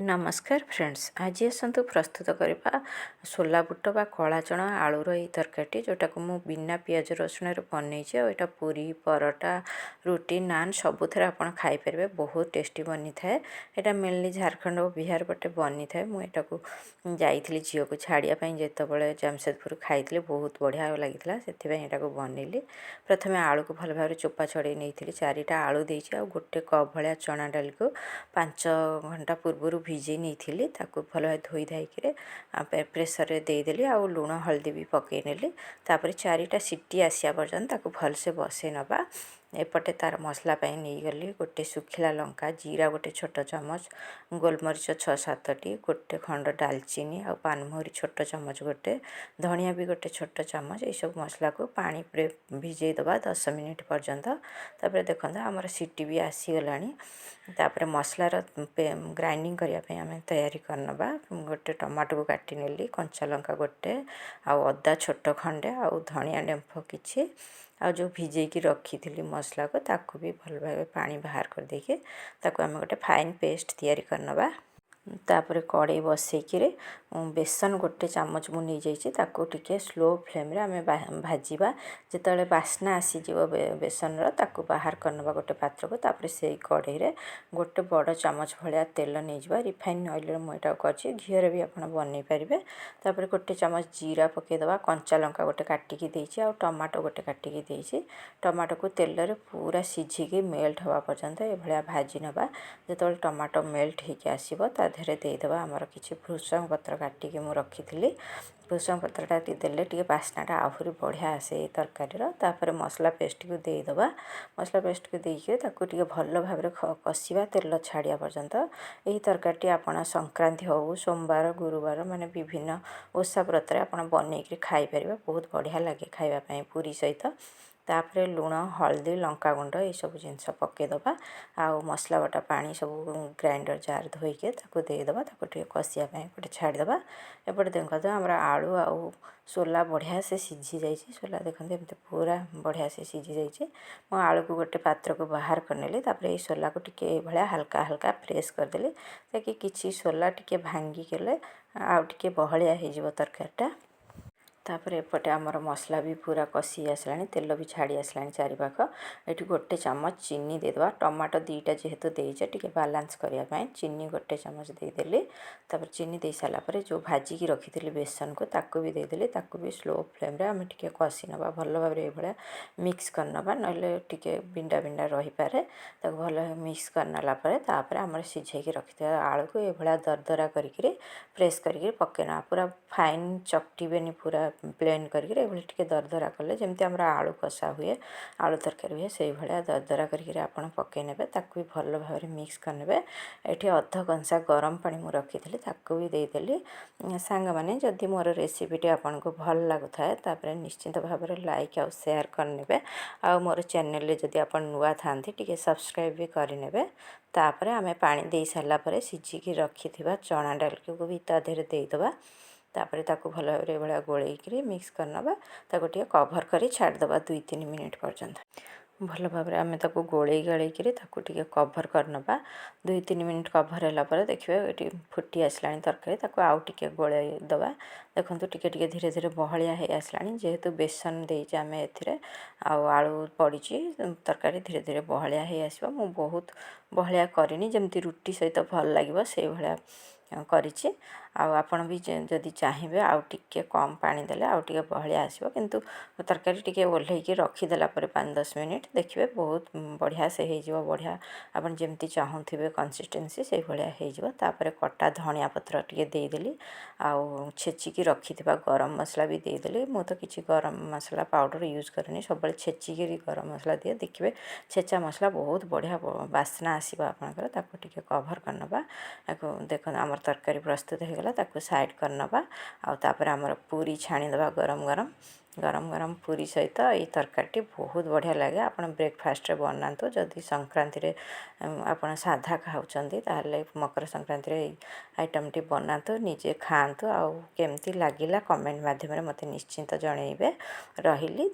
ନମସ୍କାର ଫ୍ରେଣ୍ଡସ୍, ଆଜି ଆସନ୍ତୁ ପ୍ରସ୍ତୁତ କରିବା ସୋଲା ବୁଟ ବା କଳା ଚଣା ଆଳୁର ଏଇ ତରକାରୀଟି, ଯେଉଁଟାକୁ ମୁଁ ବିନା ପିଆଜ ରସୁଣରେ ବନେଇଛି। ଆଉ ଏଇଟା ପୁରୀ, ପରଟା, ରୁଟି, ନାନ୍ ସବୁଥିରେ ଆପଣ ଖାଇପାରିବେ। ବହୁତ ଟେଷ୍ଟି ବନିଥାଏ। ଏଇଟା ମେନଲି ଝାଡ଼ଖଣ୍ଡ ଓ ବିହାର ପଟେ ବନିଥାଏ। ମୁଁ ଏଇଟାକୁ ଯାଇଥିଲି ଝିଅକୁ ଛାଡ଼ିବା ପାଇଁ ଯେତେବେଳେ ଜାମସେଦପୁର, ଖାଇଥିଲି, ବହୁତ ବଢ଼ିଆ ଲାଗିଥିଲା। ସେଥିପାଇଁ ଏଇଟାକୁ ବନେଇଲି। ପ୍ରଥମେ ଆଳୁକୁ ଭଲ ଭାବରେ ଚୋପା ଛଡ଼େଇ ନେଇଥିଲି। ଚାରିଟା ଆଳୁ ଦେଇଛି ଆଉ ଗୋଟେ କପ୍ ଭଳିଆ ଚଣା ଡାଲିକୁ 5 ଘଣ୍ଟା ପୂର୍ବରୁ ଭିଜେଇ ନେଇଥିଲି। ତାକୁ ଭଲ ଭାବେ ଧୋଇ ଧାଇକିରି ପ୍ରେସରରେ ଦେଇଦେଲି ଆଉ ଲୁଣ ହଳଦୀ ବି ପକାଇ ନେଲି। ତାପରେ ଚାରିଟା ସିଟି ଆସିବା ପର୍ଯ୍ୟନ୍ତ ତାକୁ ଭଲସେ ବସେଇ ନେବା। ଏପଟେ ତା'ର ମସଲା ପାଇଁ ନେଇଗଲି ଗୋଟେ ଶୁଖିଲା ଲଙ୍କା, ଜିରା ଗୋଟେ ଛୋଟ ଚାମଚ, ଗୋଲମରିଚ ଛଅ ସାତଟି, ଗୋଟେ ଖଣ୍ଡ ଡାଲଚିନି ଆଉ ପାନମହୁରି ଛୋଟ ଚାମଚ ଗୋଟେ, ଧଣିଆ ବି ଗୋଟେ ଛୋଟ ଚାମଚ। ଏଇସବୁ ମସଲାକୁ ପାଣି ଭିଜେଇ ଦେବା 10 ମିନିଟ୍ ପର୍ଯ୍ୟନ୍ତ। ତାପରେ ଦେଖନ୍ତୁ, ଆମର ସିଟି ବି ଆସିଗଲାଣି। ତାପରେ ମସଲାର ଗ୍ରାଇଣ୍ଡିଙ୍ଗ କରିବା ପାଇଁ ଆମେ ତୟାରୀ କରିନେବା। ଗୋଟେ ଟମାଟୋକୁ କାଟି ନେଲି, କଞ୍ଚା ଲଙ୍କା ଗୋଟେ ଆଉ ଅଦା ଛୋଟ ଖଣ୍ଡେ ଆଉ ଧଣିଆ ଡେମ୍ଫ କିଛି। ଆଉ ଯେଉଁ ଭିଜେଇକି ରଖିଥିଲି ମସଲାକୁ, ତାକୁ ବି ଭଲ ଭାବେ ପାଣି ବାହାର କରିଦେଇକି ତାକୁ ଆମେ ଗୋଟେ ଫାଇନ୍ ପେଷ୍ଟ ତିଆରି କରିନେବା। ତାପରେ କଡ଼େଇ ବସେଇକିରି ବେସନ ଗୋଟେ ଚାମଚ ମୁଁ ନେଇଯାଇଛି। ତାକୁ ଟିକେ ସ୍ଲୋ ଫ୍ଲେମ୍ରେ ଆମେ ଭାଜିବା। ଯେତେବେଳେ ବାସ୍ନା ଆସିଯିବ ବେସନର, ତାକୁ ବାହାର କରିନେବା ଗୋଟେ ପାତ୍ରକୁ। ତାପରେ ସେଇ କଡ଼େଇରେ ଗୋଟେ ବଡ଼ ଚାମଚ ଭଳିଆ ତେଲ ନେଇଯିବା। ରିଫାଇନ୍ ଅଏଲ୍ରେ ମୁଁ ଏଇଟାକୁ କରିଛି, ଘିଅରେ ବି ଆପଣ ବନେଇ ପାରିବେ। ତାପରେ ଗୋଟେ ଚାମଚ ଜିରା ପକାଇଦେବା। କଞ୍ଚା ଲଙ୍କା ଗୋଟେ କାଟିକି ଦେଇଛି ଆଉ ଟମାଟୋ ଗୋଟେ କାଟିକି ଦେଇଛି। ଟମାଟୋକୁ ତେଲରେ ପୁରା ସିଝିକି ମେଲ୍ଟ ହେବା ପର୍ଯ୍ୟନ୍ତ ଏଭଳିଆ ଭାଜି ନେବା। ଯେତେବେଳେ ଟମାଟୋ ମେଲ୍ଟ ହେଇକି ଆସିବ, ତା ଦେହରେ ଦେଇଦେବା ଆମର କିଛି ଭୃଷଙ୍ଗ ପତ୍ର କାଟିକି ମୁଁ ରଖିଥିଲି। ଭୃଷଙ୍ଗ ପତ୍ରଟା ଟିକେ ଦେଲେ ଟିକେ ବାସ୍ନାଟା ଆହୁରି ବଢ଼ିଆ ଆସେ ଏଇ ତରକାରୀର। ତାପରେ ମସଲା ପେଷ୍ଟକୁ ଦେଇଦେବା। ମସଲା ପେଷ୍ଟକୁ ଦେଇକି ତାକୁ ଟିକେ ଭଲ ଭାବରେ କଷିବା ତେଲ ଛାଡ଼ିବା ପର୍ଯ୍ୟନ୍ତ। ଏହି ତରକାରୀଟି ଆପଣ ସଂକ୍ରାନ୍ତି ହେଉ, ସୋମବାର, ଗୁରୁବାର, ମାନେ ବିଭିନ୍ନ ଓଷା ବ୍ରତରେ ଆପଣ ବନେଇକିରି ଖାଇପାରିବେ। ବହୁତ ବଢ଼ିଆ ଲାଗେ ଖାଇବା ପାଇଁ ପୁରୀ ସହିତ। ତାପରେ ଲୁଣ, ହଳଦୀ, ଲଙ୍କାଗୁଣ୍ଡ ଏସବୁ ଜିନିଷ ପକାଇଦେବା ଆଉ ମସଲା ବଟା ପାଣି ସବୁ ଗ୍ରାଇଣ୍ଡର ଜାର୍ ଧୋଇକି ତାକୁ ଦେଇଦେବା। ତାକୁ ଟିକେ କଷିବା ପାଇଁ ଏପଟେ ଛାଡ଼ିଦେବା। ଏପଟେ ଦେଖନ୍ତୁ, ଆମର ଆଳୁ ଆଉ ସୋଲା ବଢ଼ିଆ ସେ ସିଝି ଯାଇଛି। ସୋଲା ଦେଖନ୍ତୁ, ଏମିତି ପୁରା ବଢ଼ିଆ ସେ ସିଝି ଯାଇଛି। ମୁଁ ଆଳୁକୁ ଗୋଟେ ପାତ୍ରକୁ ବାହାର କରିନେଲି। ତାପରେ ଏଇ ସୋଲାକୁ ଟିକେ ଏଇଭଳିଆ ହାଲକା ହାଲକା ପ୍ରେସ୍ କରିଦେଲି, ତାକି କିଛି ସୋଲା ଟିକେ ଭାଙ୍ଗିଗଲେ ଆଉ ଟିକେ ବହଳିଆ ହେଇଯିବ ତରକାରୀଟା। ତାପରେ ଏପଟେ ଆମର ମସଲା ବି ପୁରା କଷି ଆସିଲାଣି, ତେଲ ବି ଛାଡ଼ି ଆସିଲାଣି ଚାରିପାଖ। ଏଠି ଗୋଟେ ଚାମଚ ଚିନି ଦେଇଦେବା। ଟମାଟୋ ଦୁଇଟା ଯେହେତୁ ଦେଇଛେ, ଟିକେ ବାଲାନ୍ସ କରିବା ପାଇଁ ଚିନି ଗୋଟେ ଚାମଚ ଦେଇଦେଲି। ତାପରେ ଚିନି ଦେଇ ସାରିଲା ପରେ ଯେଉଁ ଭାଜିକି ରଖିଥିଲି ବେସନକୁ, ତାକୁ ବି ଦେଇଦେଲି। ତାକୁ ବି ସ୍ଲୋ ଫ୍ଲେମ୍ରେ ଆମେ ଟିକେ କଷି ନେବା। ଭଲ ଭାବରେ ଏଇଭଳିଆ ମିକ୍ସ କରିନେବା, ନହେଲେ ଟିକେ ବିଣ୍ଡା ବିଣ୍ଡା ରହିପାରେ। ତାକୁ ଭଲ ଭାବେ ମିକ୍ସ କରିନେଲା ପରେ ତାପରେ ଆମର ସିଝେଇକି ରଖିଥିବା ଆଳୁକୁ ଏଇଭଳିଆ ଦରଦରା କରିକିରି ପ୍ରେସ୍ କରିକି ପକାଇ ନେବା। ପୁରା ଫାଇନ୍ ଚକଟିବେନି, ପୁରା ପ୍ଲେନ୍ କରିକିରି ଏଇଭଳି ଟିକେ ଦରଦରା କଲେ, ଯେମିତି ଆମର ଆଳୁ କଷା ହୁଏ, ଆଳୁ ତରକାରୀ ହୁଏ, ସେଇଭଳିଆ ଦରଦରା କରିକିରି ଆପଣ ପକାଇ ନେବେ। ତାକୁ ବି ଭଲ ଭାବରେ ମିକ୍ସ କରିନେବେ। ଏଠି ଅଧ କଂସା ଗରମ ପାଣି ମୁଁ ରଖିଥିଲି, ତାକୁ ବି ଦେଇଦେଲି। ସାଙ୍ଗମାନେ, ଯଦି ମୋର ରେସିପିଟି ଆପଣଙ୍କୁ ଭଲ ଲାଗୁଥାଏ, ତାପରେ ନିଶ୍ଚିନ୍ତ ଭାବରେ ଲାଇକ୍ ଆଉ ସେୟାର କରିନେବେ। ଆଉ ମୋର ଚ୍ୟାନେଲରେ ଯଦି ଆପଣ ନୂଆ ଥାଆନ୍ତି, ଟିକେ ସବସ୍କ୍ରାଇବ୍ ବି କରିନେବେ। ତାପରେ ଆମେ ପାଣି ଦେଇ ସାରିଲା ପରେ ସିଝିକି ରଖିଥିବା ଚଣା ଡାଲିକୁ ବି ତା ଦେହରେ ଦେଇଦେବା। ତାପରେ ତାକୁ ଭଲ ଭାବରେ ଏଇଭଳିଆ ଗୋଳେଇକିରି ମିକ୍ସ କରିନେବା। ତାକୁ ଟିକେ କଭର୍ କରି ଛାଡ଼ିଦେବା 2-3 ମିନିଟ୍ ପର୍ଯ୍ୟନ୍ତ। ଭଲ ଭାବରେ ଆମେ ତାକୁ ଗୋଳେଇ ଗାଳେଇକିରି ତାକୁ ଟିକେ କଭର୍ କରିନେବା। 2-3 ମିନିଟ୍ କଭର୍ ହେଲା ପରେ ଦେଖିବେ, ଏଠି ଫୁଟି ଆସିଲାଣି ତରକାରୀ। ତାକୁ ଆଉ ଟିକେ ଗୋଳେଇ ଦେବା। ଦେଖନ୍ତୁ, ଟିକେ ଟିକେ ଧୀରେ ଧୀରେ ବହଳିଆ ହେଇ ଆସିଲାଣି। ଯେହେତୁ ବେସନ ଦେଇଛେ ଆମେ ଏଥିରେ ଆଉ ଆଳୁ ପଡ଼ିଛି, ତରକାରୀ ଧୀରେ ଧୀରେ ବହଳିଆ ହେଇ ଆସିବ। ମୁଁ ବହୁତ ବହଳିଆ କରିନି, ଯେମିତି ରୁଟି ସହିତ ଭଲ ଲାଗିବ ସେଇଭଳିଆ କରିଛି। ଆଉ ଆପଣ ବି ଯଦି ଚାହିଁବେ, ଆଉ ଟିକେ କମ୍ ପାଣି ଦେଲେ ଆଉ ଟିକେ ବହଳିଆ ଆସିବ। କିନ୍ତୁ ତରକାରୀ ଟିକେ ଓହ୍ଲେଇକି ରଖିଦେଲା ପରେ 5-10 ମିନିଟ୍ ଦେଖିବେ, ବହୁତ ବଢ଼ିଆ ସେ ହେଇଯିବ। ବଢ଼ିଆ ଆପଣ ଯେମିତି ଚାହୁଁଥିବେ କନସିଷ୍ଟେନ୍ସି, ସେଇଭଳିଆ ହେଇଯିବ। ତାପରେ କଟା ଧଣିଆ ପତ୍ର ଟିକେ ଦେଇଦେଲି ଆଉ ଛେଚିକି ରଖିଥିବା ଗରମ ମସଲା ବି ଦେଇଦେଲି। ମୁଁ ତ କିଛି ଗରମ ମସଲା ପାଉଡ଼ର ୟୁଜ୍ କରେନି, ସବୁବେଳେ ଛେଚିକିରି ଗରମ ମସଲା ଦିଏ। ଦେଖିବେ, ଛେଚା ମସଲା ବହୁତ ବଢ଼ିଆ ବାସ୍ନା ଆସିବ ଆପଣଙ୍କର। ତାକୁ ଟିକେ କଭର୍ କରିନେବା। ତାକୁ ଦେଖନ୍ତୁ, ଆମର ତରକାରୀ ପ୍ରସ୍ତୁତ ହେଇଗଲା। ତାକୁ ସାଇଡ଼୍ କରିନେବା ଆଉ ତାପରେ ଆମର ପୁରୀ ଛାଣିଦେବା ଗରମ ଗରମ। ଗରମ ଗରମ ପୁରୀ ସହିତ ଏଇ ତରକାରୀଟି ବହୁତ ବଢ଼ିଆ ଲାଗେ। ଆପଣ ବ୍ରେକଫାଷ୍ଟରେ ବନାନ୍ତୁ। ଯଦି ସଂକ୍ରାନ୍ତିରେ ଆପଣ ସାଧା ଖାଉଛନ୍ତି, ତାହେଲେ ମକର ସଂକ୍ରାନ୍ତିରେ ଏଇ ଆଇଟମ୍ଟି ବନାନ୍ତୁ, ନିଜେ ଖାଆନ୍ତୁ ଆଉ କେମିତି ଲାଗିଲା କମେଣ୍ଟ ମାଧ୍ୟମରେ ମୋତେ ନିଶ୍ଚିନ୍ତ ଜଣାଇବେ। ରହିଲି।